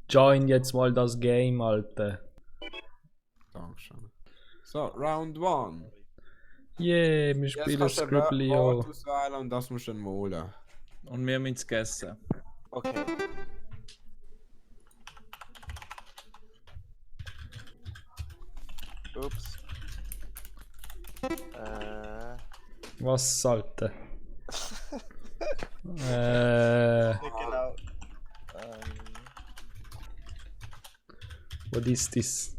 Join jetzt mal das Game, Alter. Dankeschön. So, Round 1. Yeah, wir Jetzt spielen kannst du ein Scribblio. Wort auswählen und das musst du dann malen. Und wir müssen es gegessen. Okay. Ups. Was, Alter? Nicht genau. Was ist das?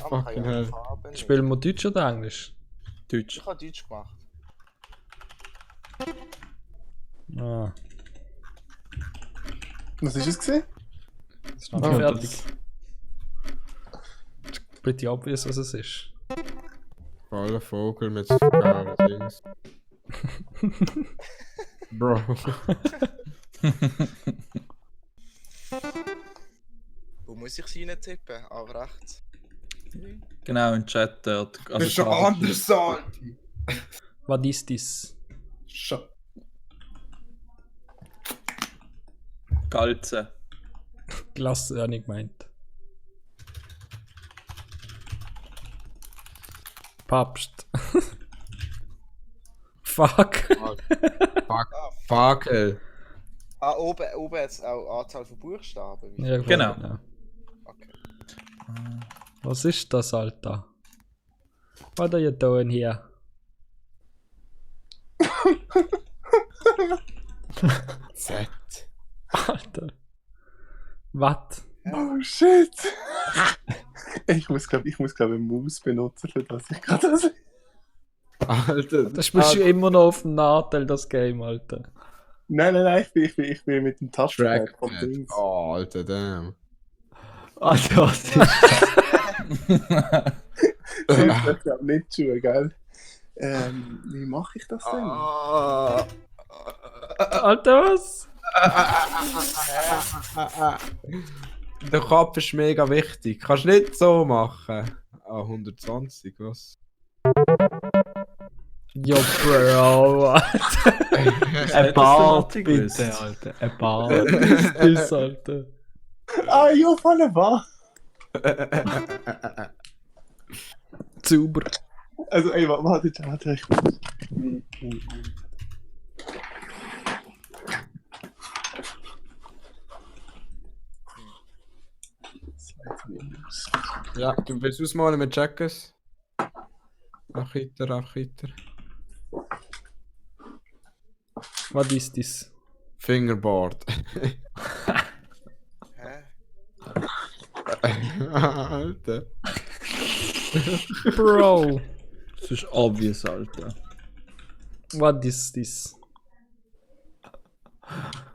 Fucking hell. Spielen wir Deutsch oder Englisch? Deutsch. Ich habe Deutsch gemacht. Ah, Was ist es gewesen? ist noch nicht fertig. Pretty obvious, was es ist. Voller Vogel mit Dings. Bro. Wo muss ich sie tippen? Auf rechts. Genau, im Chat dort. Das ist schon anders, Alter. Was ist das? Schon. Galzen. Klasse, ja nicht gemeint. Papst. Fuck. Fuck, ey. Ah, oben jetzt auch Anzahl von Buchstaben. Wie viel? Ja, Genau. Okay. Was ist das, Alter? What are you doing here? Z. Alter. Was? Oh shit! Ich muss glaube eine Maus benutzen, für das ich gerade das. Alter. Das spielst du immer noch auf dem Nachteil, das Game, Alter. Nein, ich bin mit dem Touchpad vom Trackpad. Dings. Oh, Alter, damn. Alter, was ist Das ist glaube nicht schon, gell? Wie mache ich das denn? Alter, was? Der Kopf ist mega wichtig. Kannst du nicht so machen. Ah, 120, was? Ja, Bro, Alter. ein Bart, Hättest du bitte, gewusst? Alter. Ein Bart. Was ist das, Alter? Ah, ja, voll wahr! Super. Also, ey, warte, ich muss. Ja, du willst ausmalen mit Jackers? Ach, weiter. Was ist das? Fingerboard. Hä? Alter. Bro. Das ist obvious, Alter. Was ist das?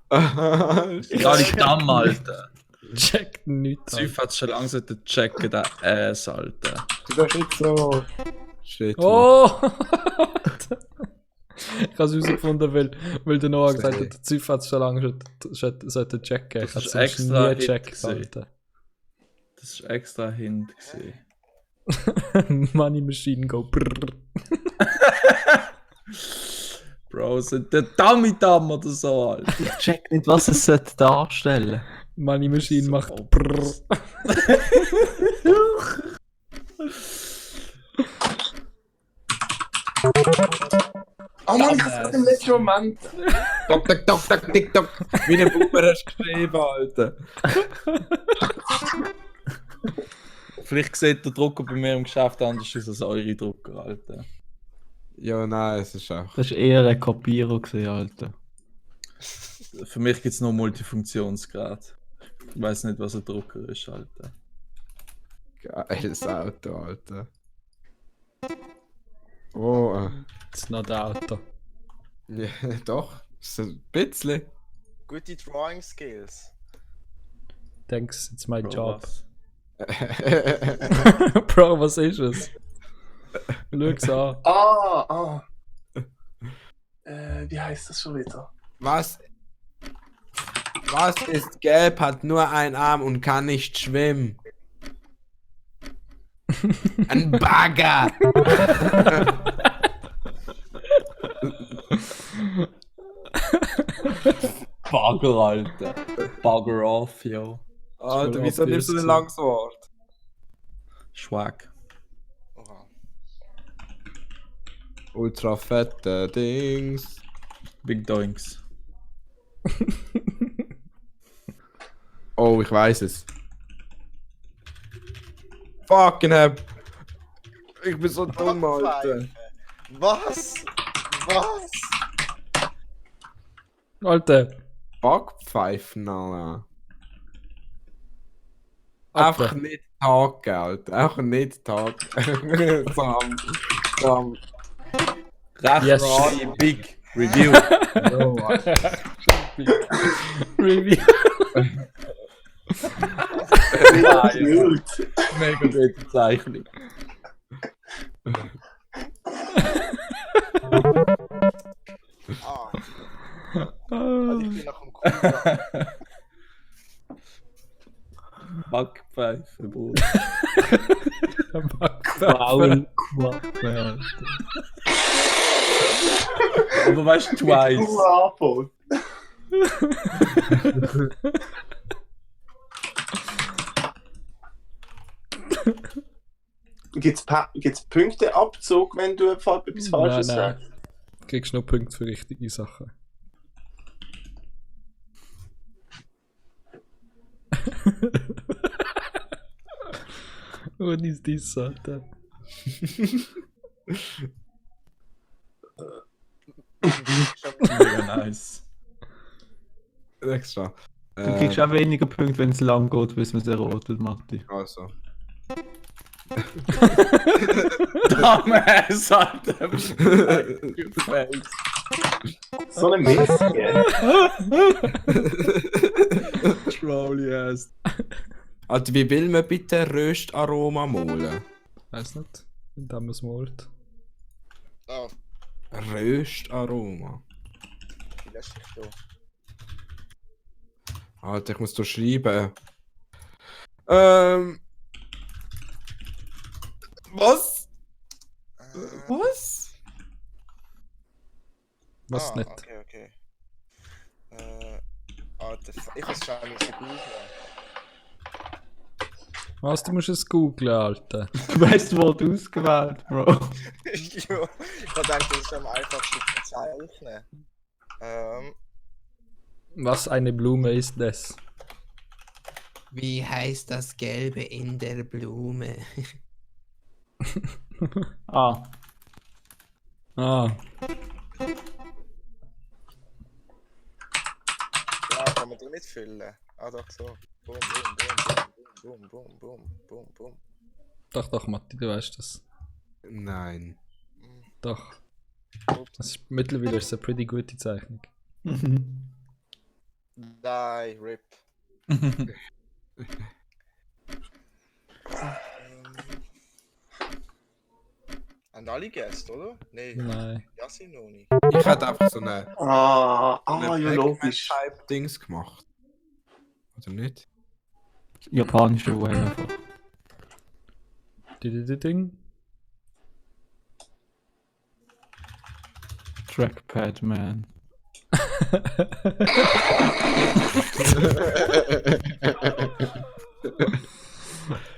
Gerade Stamm, Alter. Checkt nichts. Zeug hat schon langsam den checken, der Ass, Alter. Du darfst nicht so. Shit. Oh! Ich habe es herausgefunden, weil der Noah gesagt hat, der Zeug hat schon lange sollte checken. Ich Das habe ist es extra nie Hit gecheckt, gewesen. Alter. Das ist extra Hint gewesen. Money Machine go brrr. Bro, sind der Dummy-Dum oder so, Alter. Ich check nicht, was es sollte darstellen. Money Machine So macht obvious. brrr. Oh Mann, ich hab's im letzten Moment. Tok, TikTok. Wie ein Boomer hast du geschrieben, Alter. Vielleicht sieht der Drucker bei mir im Geschäft anders aus als eure Drucker, Alter. Ja, nein, es ist auch. Das war eher ein Kopierer, gewesen, Alter. Für mich gibt es nur Multifunktionsgerät. Ich weiß nicht, was ein Drucker ist, Alter. Geiles Auto, Alter. Oh, Das ist noch der Auto. ja, doch. So ein bisschen. Gute Drawing Skills. Thanks, it's my Bro, job. was? Bro, was ist es? Schau's an. Wie heißt das schon wieder? Was? Was ist gelb, hat nur einen Arm und kann nicht schwimmen? Ein Bagger! Bagger, Alter. Bugger off, yo. Alter, voll wieso nimmst du ein langes Wort? Schwack. Oha. Ultra fette Dings. Big Doinks. Oh, ich weiß es. Fucking hell. Ich bin so dumm, Alter. Was? Was? Alter. Backpfeifen, Alter. Alter. Einfach nicht tagen, Alter. Einfach nicht tagen. Sam. Recht Yes. Big Review. Oh, Alter. Review. Gut. Mega gute Zeichnung. Ah, also ich bin noch im Kuchen. Backpfeife, Bruder. Wow, Quappe, Alter. Aber weißt du, twice. Bravo. Gibt's Punkteabzug, wenn du etwas Falsches Nein, sagst? nein. Du kriegst nur Punkte für richtige Sachen. Was ist das, Alter? Mega nice. Extra. Du kriegst auch weniger Punkte, wenn es lang geht, bis man es errotet, Matti. Also. Dumbass, Alter. Face. So eine Mist, gell? Trolly ass. Alter, wie will man bitte Röstaroma malen? Weiß nicht. Indem man es malt. Oh, Röstaroma. wie lässt sich da? Alter, ich muss da schreiben. Was? Was? Was nicht. Okay, okay. Alter, ich muss schon müssen googeln. Was, du musst es googlen, Alter. Du weißt, wo du ausgewählt, Bro. Jo, ich hab gedacht, das ist am einfachsten zu zeichnen. Was eine Blume ist das? Wie heißt das Gelbe in der Blume? Ah, Ah, Ja, kann man da nicht füllen. Ah, doch so. Boom, boom, boom, boom, boom, boom, boom, boom. doch, Matti, du weißt das. Nein. Doch. Das ist, mittlerweile ist es eine pretty gute Zeichnung. Die, RIP. Haben alle gegessen, oder? Nein, Nein. Yasin noch nicht. Ich hätte einfach so eine Ja, logisch. Type-Dings gemacht. Oder nicht? japanische Way einfach. Ding. Trackpad, man.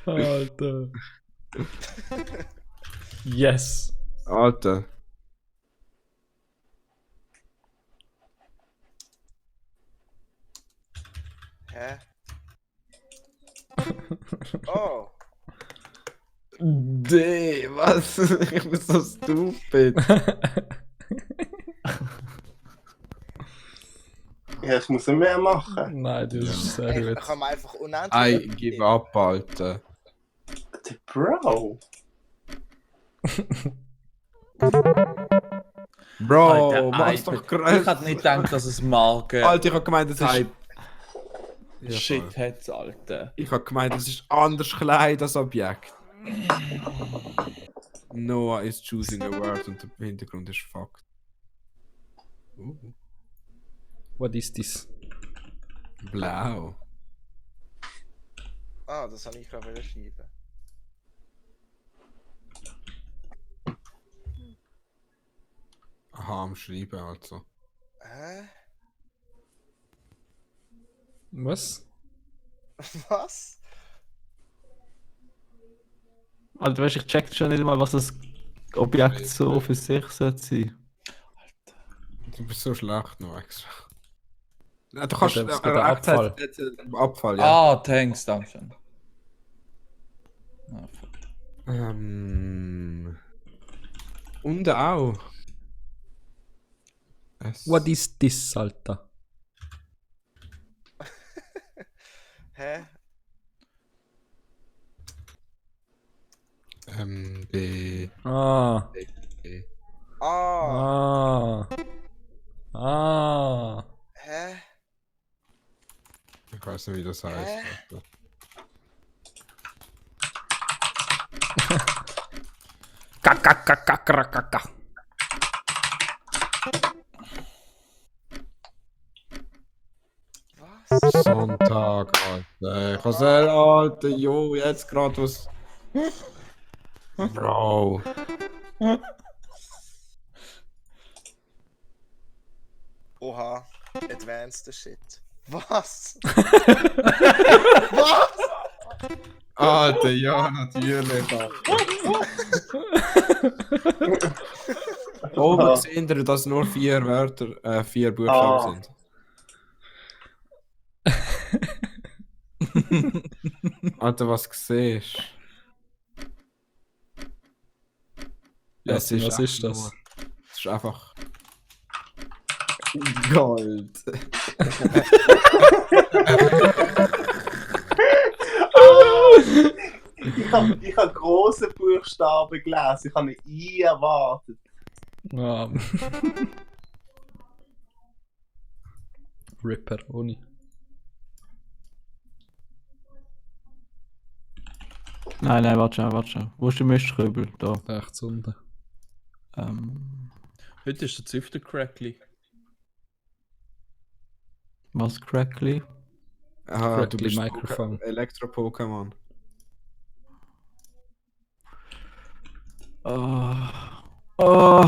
Alter. Yes. Alter. Hä? Oh, D, was? Ich bin so stupid. Ja, ich muss mehr machen. Nein, du bist sehr ey, gut. kann man einfach unendlich. I give up, Alter. Bro. Bro, Alter, mach's doch Ich größer. hätte nicht gedacht, dass es Marke Alter, ich hab gemeint, das ist... Type Ja, Shit voll. hat, Alter. Ich hab gemeint, das ist anders klein, das Objekt. Noah is choosing a word und der Hintergrund ist fucked. Was ist das? Blau. Ah, das habe ich gerade schreiben. Aha, am Schreiben also. Hä? Was? Was? Alter, weißt du, ich check schon nicht mal, was das Objekt so für sich sollte sein. Du bist so schlecht noch extra. Ja, du kannst Es geht Abfall. Abfall, ja. Ah, thanks, dankeschön. Ah, fuck. Und auch. What is this, Alter? Hä? B. Ah. Ah. Ah. Hä? Ich weiß nicht, wie das heißt. Hä? Alter. Kakakakakakaka. Was? Sonntag, Alter. Kasell, Alter. Jo, jetzt gerade was. Bro. Oha. Advanced shit. Was? Alter, ja, natürlich. Oben seht ihr, dass nur 4 Wörter, 4 Buchstaben sind. Alter, was siehst du? Ja, Es ist was ist einfach das? nur- Es ist einfach. Gold. Ich hab grosse Buchstaben gelesen, ich habe ein I erwartet. Ah. Ripperoni. Nein, warte schon. Wo ist der Mischkrübel? Da. Rechts unten. Heute ist der Zifter Crackly. Was Crackly? Ah, du Crackly bist Mikrofon. Elektro-Pokémon. Oh. Oh.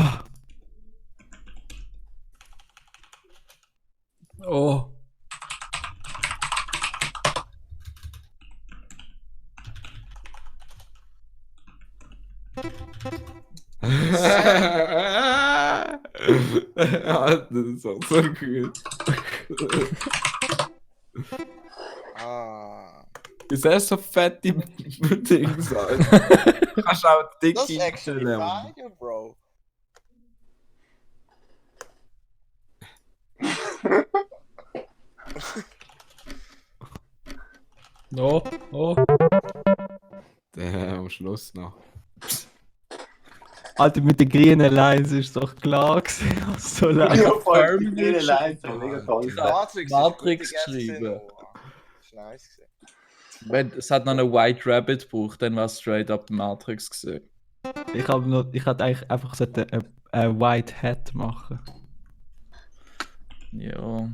Alter, das ist auch so gut. Ah. Ist das so fette Dings, Alter? Du kannst auch Das ist dicke actually einstellen. fire, Bro. Oh. Oh. Am Schluss noch. Alter, mit den grünen Lines ist doch klar gewesen. So lange. Ja, voll, die Farming grüne ist- Line sind mega toll. Matrix, Matrix ist gut geschrieben. gewesen, oh. Das ist nice gewesen. Wenn es hat noch einen White Rabbit gebraucht, dann war es straight up die Matrix gesehen. Ich hätte eigentlich einfach so eine White Hat machen. Ja.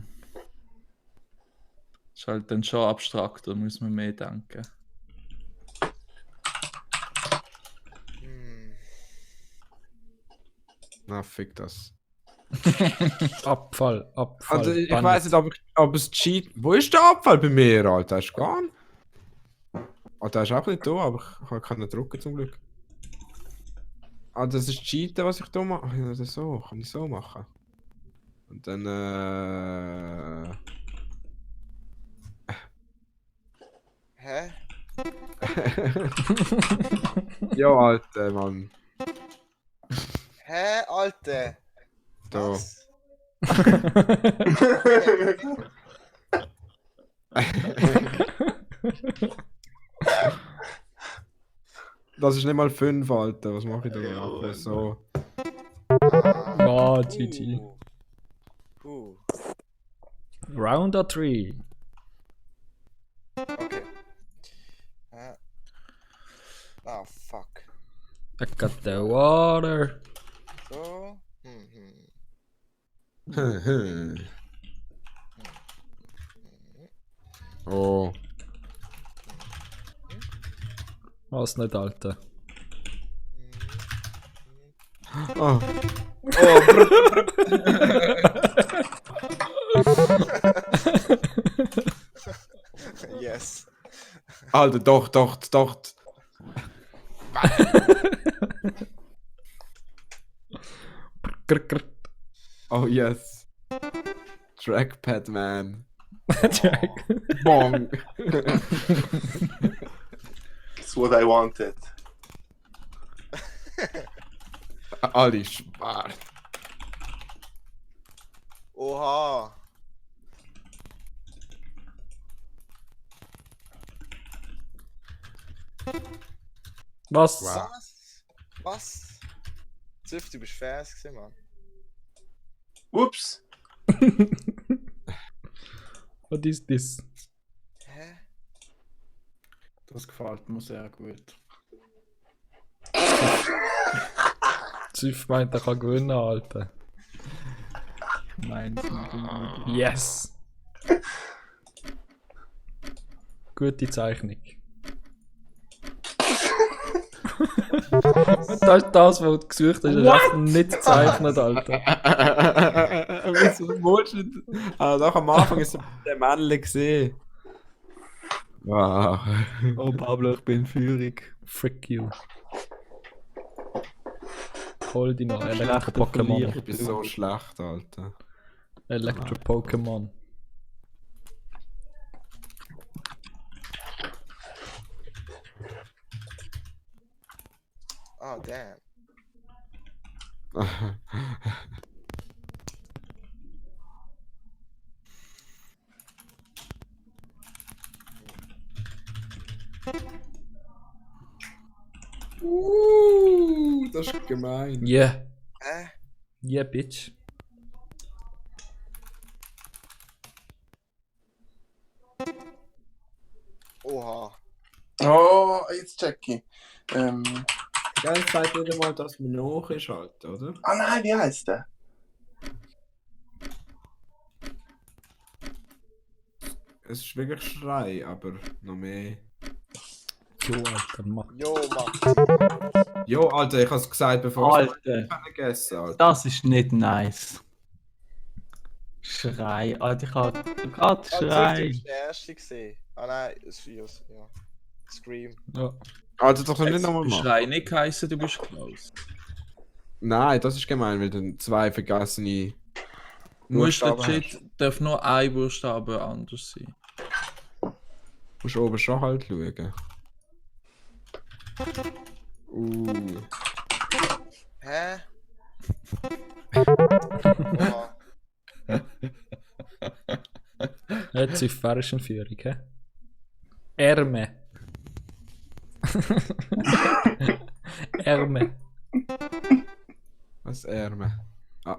Ist halt dann schon abstrakter, muss man mehr denken. Hm. Na, fick das. Abfall. Also, ich Band. weiß nicht, ob es Cheat. Wo ist der Abfall bei mir, Alter? Ist gone? Ah, der ist auch nicht da, aber ich kann keinen drucken zum Glück. Ah, das ist Cheaten, was ich da mache. Ach, ja, das ist so. Kann ich so machen. Und dann, Hä? Ja, Alter, Mann. Hä, Alter? Da. Was? Das ist nicht mal 5, Alter. Was mache ich da? Einfach so. Oh, GG. Uh. Rounder 3. Okay. Ah, fuck. I got the water. So. Oh. Was nicht, Alter. Ah. Yes. Alter, doch. Oh yes. Trackpad man. Jack. Bong. That's what I wanted. Alle schwarz. Oha. Was? Wow. Was? Ziff, du bist fast gewesen, Mann. Ups. What is this? Hä? Das gefällt mir sehr gut. Ziff meint, er kann gewinnen, Alter. Meins. Yes! Gute Zeichnung. Das ist das, was du gesucht hast. Das ist echt nicht gezeichnet, Alter. Wieso willst du nicht? Doch am Anfang ist der Männle gesehen. Wow. Oh Pablo, ich bin in Führung. Frick you. Hol die noch. Schlechter Elektro-Pokémon. Verlierer. Ich bin so schlecht, Alter. Elektro-Pokémon. Oh, damn. Das ist gemein. Yeah. Hä? Yeah, bitch. Oha. Oh, jetzt check ich. Die ganze Zeit wieder mal, dass man noch ist halt, oder? Ah nein, wie heißt der? Es ist wirklich Schrei, aber noch mehr. So, Alter, mach. Jo, Mann. Jo, Alter, ich hab's gesagt, bevor ich Alter, vergessen, Alter. das ist nicht nice. Schrei, Alter, ich hab gerade Ah, Schrei. du bist der Erste gesehen. Ah nein, es ist ja. Scream. Ja. Alter, doch nicht nochmal machen. Schrei nicht geheißen, du bist Klaus. Nein, das ist gemein, weil dann zwei vergessene Musst Buchstaben legit, darf nur ein Buchstabe anders sein. hast. Musst oben schon halt schauen. Hä? Oha. Jetzt ist fährischen Führung, hä? Ärme. Ärme. Was Ärme? Ah,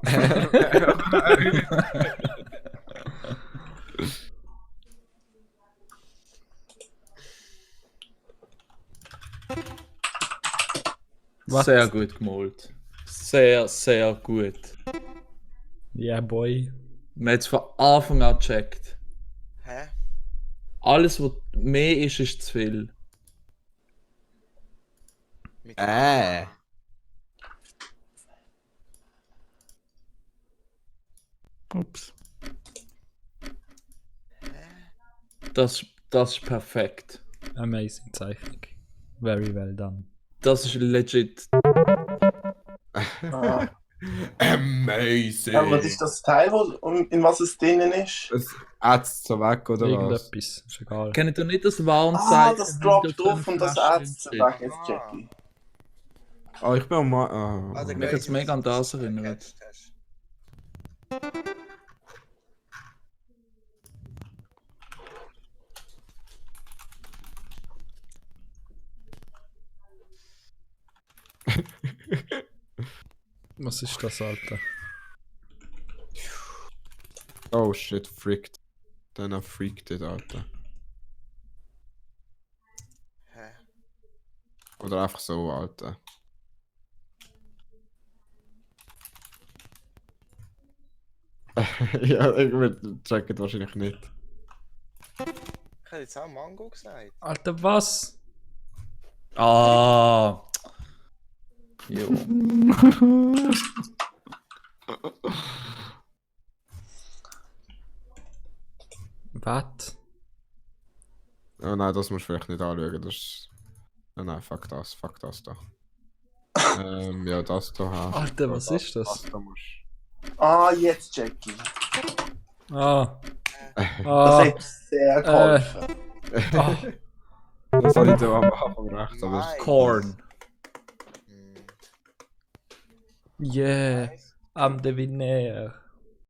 Was? Sehr gut gemalt. Sehr, sehr gut. Yeah, boy. Man hat es von Anfang an gecheckt. Hä? Alles, was mehr ist, ist zu viel. Mit Ups. Das ist perfekt. Amazing Zeichnung. Very well done. Das ist legit. Ah. Amazing! Ja, was ist das Teil, in was es drinnen ist? Es ätzt so weg, oder was? Irgendetwas. Ist egal. Kennt ihr nicht das Warnzeichen? Ah, das droppt hinter drauf den und das Flaschen ätzt drin? weg, jetzt check ich. Oh, ich bin am Mal. Ah, der Mich hat's mega an das erinnert. gecatcht hast. Was ist das, Alter? Oh shit, freaked. Dann freaked it, Alter. Hä? Oder einfach so, Alter. Ja, ich check wahrscheinlich nicht. Ich hätte jetzt auch Mango gesagt. Alter, was? Ah. Jo. Was? Oh nein, das musst du vielleicht nicht anschauen. Das ist... Nein, fuck das da. Ja, das da haben. Alter, was ist das? Das da musst Ah, jetzt check ich. Ah. Das Ah. hat sehr geholfen. Ah. Das habe ich da am Anfang rechts, aber Nein. Korn. Hm. Yeah. I'm the winner.